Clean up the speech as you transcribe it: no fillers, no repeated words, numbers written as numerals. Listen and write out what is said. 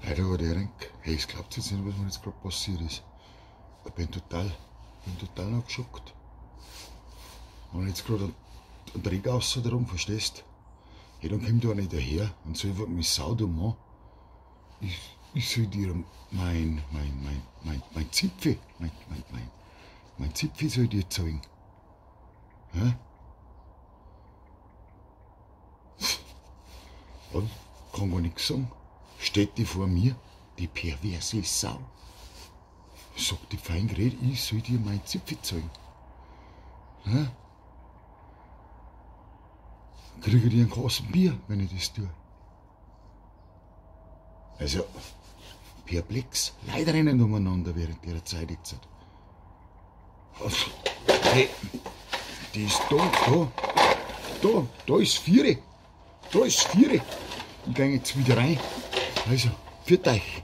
Leider war der denk, hey, es glaubt jetzt nicht, was mir jetzt gerade passiert ist. Ich bin total noch geschockt. Und jetzt gerade einen Dreck raus drum, verstehst? Hey, dann kommt da einer daher und so einfach mich saudumm an. Ich soll dir mein Zipfel, mein Zipfel soll ich dir zeigen. Hä? Und kann gar nichts sagen. Steht die vor mir, die perverse Sau. Sagt die fein geredet, ich soll dir mein Zipfel zeigen. Hä? Kriege ich einen Kasten Bier, wenn ich das tue. Also, perplex. Leute rennen umeinander während der Zeit jetzt. Also, hey, die ist da, da, da, da ist viere. Da ist viere. Ich gehe jetzt wieder rein. Also, pfiat euch.